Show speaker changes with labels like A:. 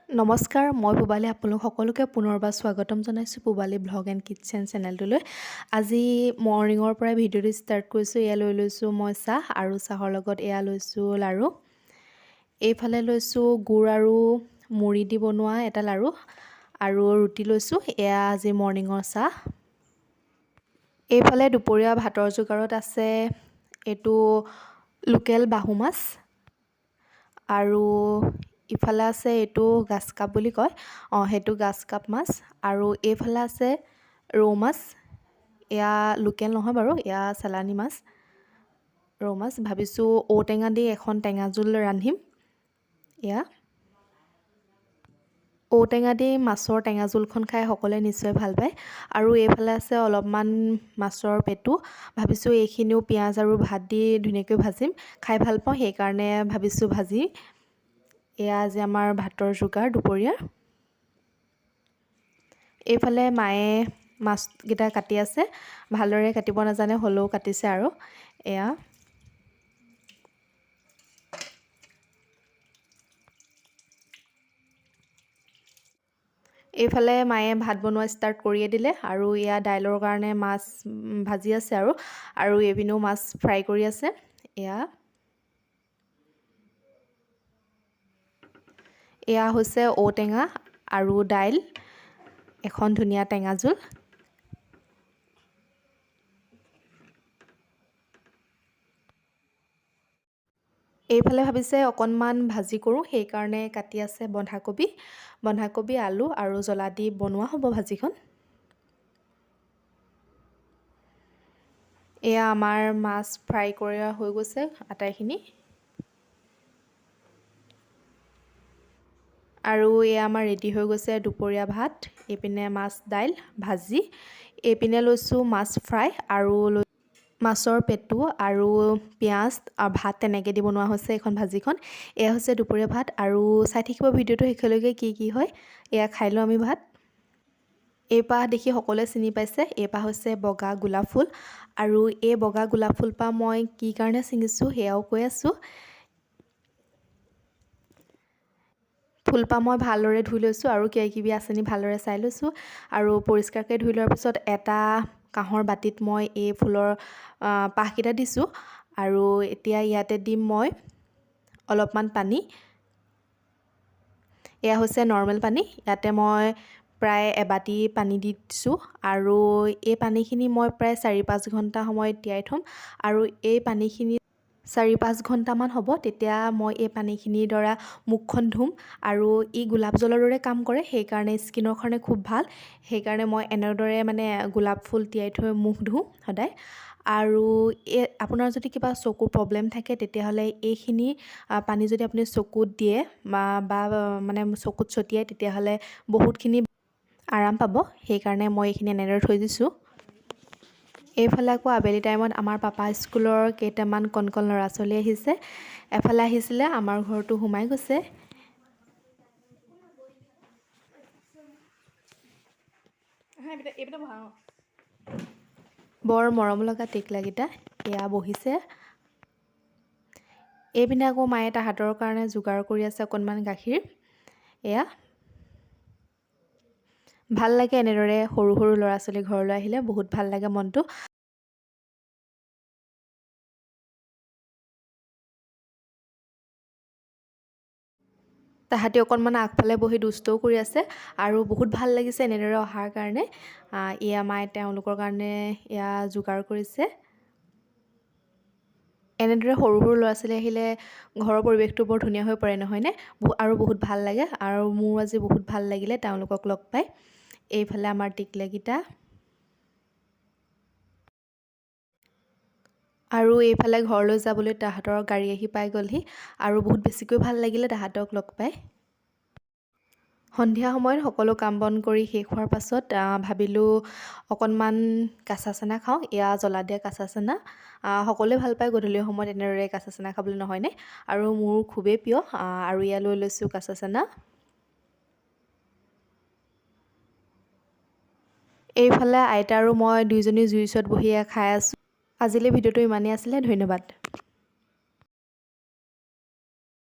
A: নমস্কাৰ, মই পূবালী, আপোনালোক সকলোকে পুনৰবাৰ স্বাগতম জনাইছোঁ পূবালী ভ্লগ এণ্ড কিটচেন চেনেলটোলৈ। আজি মৰ্ণিঙৰ পৰাই ভিডিঅ'টো ষ্টাৰ্ট কৰিছোঁ। এয়া লৈ লৈছোঁ মই চাহ আৰু চাহৰ লগত এয়া লৈছোঁ লাড়ু। এইফালে লৈছোঁ গুড় আৰু মুড়ি দি বনোৱা এটা লাড়ু আৰু ৰুটি লৈছোঁ। এয়া আজি মৰ্ণিঙৰ চাহ। এইফালে দুপৰীয়া ভাতৰ যোগাৰত আছে এইটো লোকেল বাহু মাছ আৰু ইফালে আছে এইটো গাছ কাপ বুলি কয়, অঁ, সেইটো গাছ কাপ মাছ। আৰু এইফালে আছে ৰৌ মাছ। এয়া লোকেল নহয় বাৰু, এয়া চালানী মাছ, ৰৌ মাছ। ভাবিছোঁ ঔটেঙা দি এখন টেঙা জোল ৰান্ধিম। এয়া ঔটেঙা দি মাছৰ টেঙা জোলখন খাই সকলোৱে নিশ্চয় ভাল পায়। আৰু এইফালে আছে অলপমান মাছৰ পেটু। ভাবিছোঁ এইখিনিও পিঁয়াজ আৰু ভাত দি ধুনীয়াকৈ ভাজিম। খাই ভাল পাওঁ, সেইকাৰণে ভাবিছোঁ ভাজি। এয়া আজি আমাৰ ভাতৰ যোগাৰ দুপৰীয়াৰ। এইফালে মায়ে মাছকেইটা কাটি আছে। ভালদৰে কাটিব নাজানে, হ'লেও কাটিছে। আৰু এয়া এইফালে মায়ে ভাত বনোৱা ষ্টাৰ্ট কৰিয়ে দিলে। আৰু এয়া দাইলৰ কাৰণে মাছ ভাজি আছে আৰু আৰু এইপিনেও মাছ ফ্ৰাই কৰি আছে। এয়া এয়া হৈছে ঔটেঙা আৰু দাইল, এখন ধুনীয়া টেঙা জোল। এইফালে ভাবিছে অকণমান ভাজি কৰোঁ, সেইকাৰণে কাটি আছে বন্ধাকবি। বন্ধাকবি, আলু আৰু জ্বলা দি বনোৱা হ'ব ভাজিখন। এয়া আমাৰ মাছ ফ্ৰাই কৰা হৈ গৈছে আটাইখিনি। আৰু এয়া আমাৰ ৰেডি হৈ গৈছে দুপৰীয়া ভাত। এইপিনে মাছ, দাইল, ভাজি। এইপিনে লৈছোঁ মাছ ফ্ৰাই আৰু মাছৰ পেটু আৰু পিঁয়াজ আৰু ভাত, তেনেকৈ দি বনোৱা হৈছে এইখন ভাজিখন। এয়া হৈছে দুপৰীয়া ভাত। আৰু চাই থাকিব ভিডিঅ'টো শেষলৈকে, কি কি হয়। এয়া খাই লওঁ আমি ভাত। এইপাহ দেখি সকলোৱে চিনি পাইছে। এইপাহ হৈছে বগা গোলাপ ফুল। আৰু এই বগা গোলাপ ফুলপাহ মই কি কাৰণে ছিঙিছোঁ, সেয়াও কৈ আছোঁ। ফুলপাহ মই ভালদৰে ধুই লৈছোঁ আৰু কিবা কিবি আছে নি ভালদৰে চাই লৈছোঁ। আৰু পৰিষ্কাৰকৈ ধুই লোৱাৰ পিছত এটা কাঁহৰ বাতিত মই এই ফুলৰ পাহকেইটা দিছোঁ। আৰু এতিয়া ইয়াতে দিম মই অলপমান পানী। এয়া হৈছে নৰ্মেল পানী। ইয়াতে মই প্ৰায় এবাতি পানী দি দিছোঁ। আৰু এই পানীখিনি মই প্ৰায় 4-5 ঘণ্টা সময় তিয়াই থ'ম। আৰু এই পানীখিনি 4-5 ঘণ্টামান হ'ব, তেতিয়া মই এই পানীখিনিৰ দ্বাৰা মুখখন ধুম। আৰু ই গোলাপ জলৰ দৰে কাম কৰে, সেইকাৰণে স্কিনৰ কাৰণে খুব ভাল। সেইকাৰণে মই এনেদৰে মানে গোলাপ ফুল তিয়াই থৈ মুখ ধুওঁ সদায়। আৰু এই আপোনাৰ যদি কিবা চকুৰ প্ৰব্লেম থাকে, তেতিয়াহ'লে এইখিনি পানী যদি আপুনি চকুত দিয়ে বা মানে চকুত ছটিয়ায়, তেতিয়াহ'লে বহুতখিনি আৰাম পাব। সেইকাৰণে মই এইখিনি এনেদৰে থৈ দিছোঁ। এইফালে আকৌ আবেলি টাইমত আমাৰ পাপা স্কুলৰ কেইটামান কণ কণ ল'ৰা ছোৱালী আহিছে। এফালে আহিছিলে, আমাৰ ঘৰটো সোমাই গৈছে।
B: এইপিনে বহা, অঁ।
A: বৰ মৰম লগা টিকলাকেইটা এয়া বহিছে। এইপিনে আকৌ মায়ে তাহাঁতৰ কাৰণে যোগাৰ কৰি আছে অকণমান গাখীৰ। এয়া ভাল লাগে, এনেদৰে সৰু সৰু ল'ৰা ছোৱালী ঘৰলৈ আহিলে বহুত ভাল লাগে মনটো। তাহাঁতি অকণমান আগফালে বহি দুষ্টও কৰি আছে আৰু বহুত ভাল লাগিছে এনেদৰে অহাৰ কাৰণে। এয়া মায়ে তেওঁলোকৰ কাৰণে এয়া যোগাৰ কৰিছে। এনেদৰে সৰু সৰু ল'ৰা ছোৱালী আহিলে ঘৰৰ পৰিৱেশটো বৰ ধুনীয়া হৈ পৰে, নহয়নে? আৰু বহুত ভাল লাগে। আৰু মোৰ আজি বহুত ভাল লাগিলে তেওঁলোকক লগ পাই। এইফালে আমাৰ টিকলাকেইটা আৰু এইফালে ঘৰলৈ যাবলৈ তাহাঁতৰ গাড়ী আহি পাই গ'লহি। আৰু বহুত বেছিকৈ ভাল লাগিলে তাহাঁতক লগ পাই। সন্ধিয়া সময়ত সকলো কাম বন কৰি শেষ হোৱাৰ পাছত ভাবিলোঁ অকণমান কাঁচা চানা খাওঁ। এয়া জ্বলা দিয়া কাঁচা চানা। সকলোৱে ভাল পায় গধূলি সময়ত এনেদৰে কাঁচা চানা খাবলৈ, নহয়নে? আৰু মোৰ খুবেই প্ৰিয়। আৰু এয়া লৈ লৈছোঁ কাঁচা চানা। এইফালে আইতা আৰু মই দুইজনী জুইৰ ওচৰত বহি খাই আছোঁ। আজিলৈ ভিডিঅ'টো ইমানেই আছিলে। ধন্যবাদ।